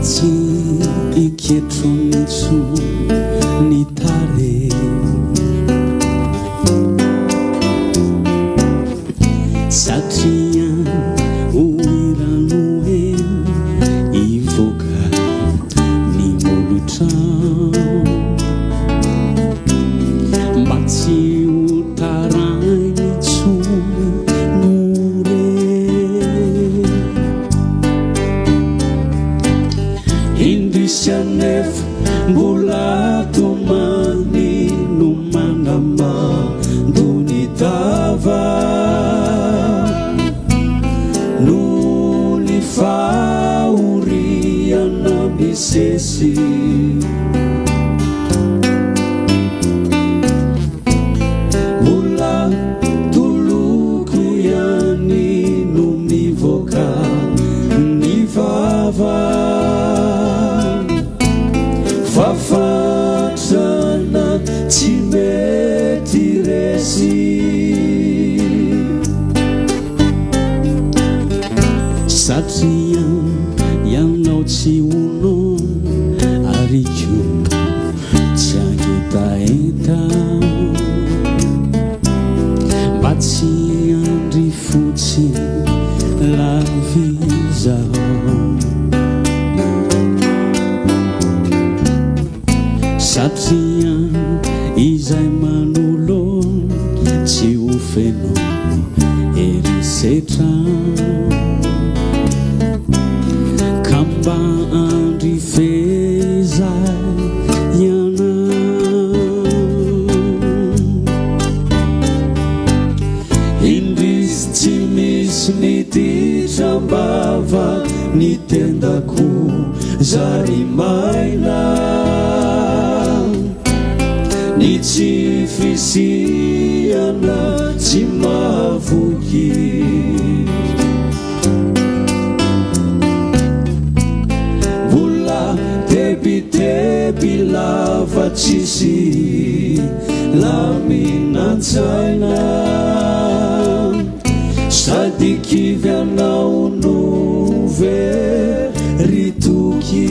tsy hiketrona intsony ny tarehy. Satria ho rano heno hivoaka ny molotrao. Mba tsy ho taraina intsony no re. Indrisy anefa mbola tomany no manamando ny tava noho ny fahoriana misesy. Mbola toloko ihany no mivoaka ny vava fa fatrana tsy mety resy. Satria ianao tsy ono ary koa tsy hangetaheta mba tsy handry fotsiny lavizao. Satria izay manolo tsy ho feno herisetra ka mba andry fehizay ianao. Indrisy tsy misy miditra am-bava ny tendako zary maina. Ny tsy fisiana tsy mahavoky. Mbola tebiteby lava tsisy laminan-tsaina. Sady kivy anao no very toky.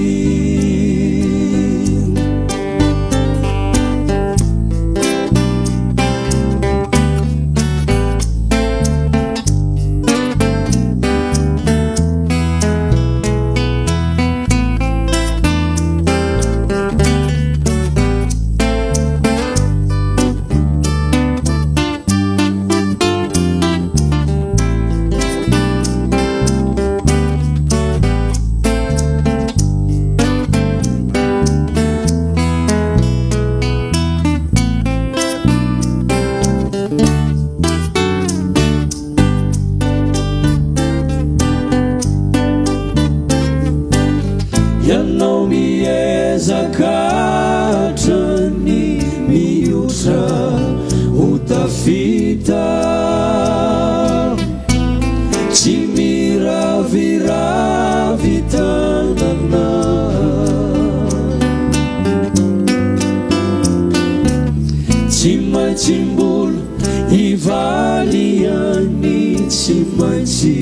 Ianao miezaka hatrany miotra ho tafita. Tsy miraviravy tanana. Tsy maintsy mbola hivaly ihany, tsy maintsy.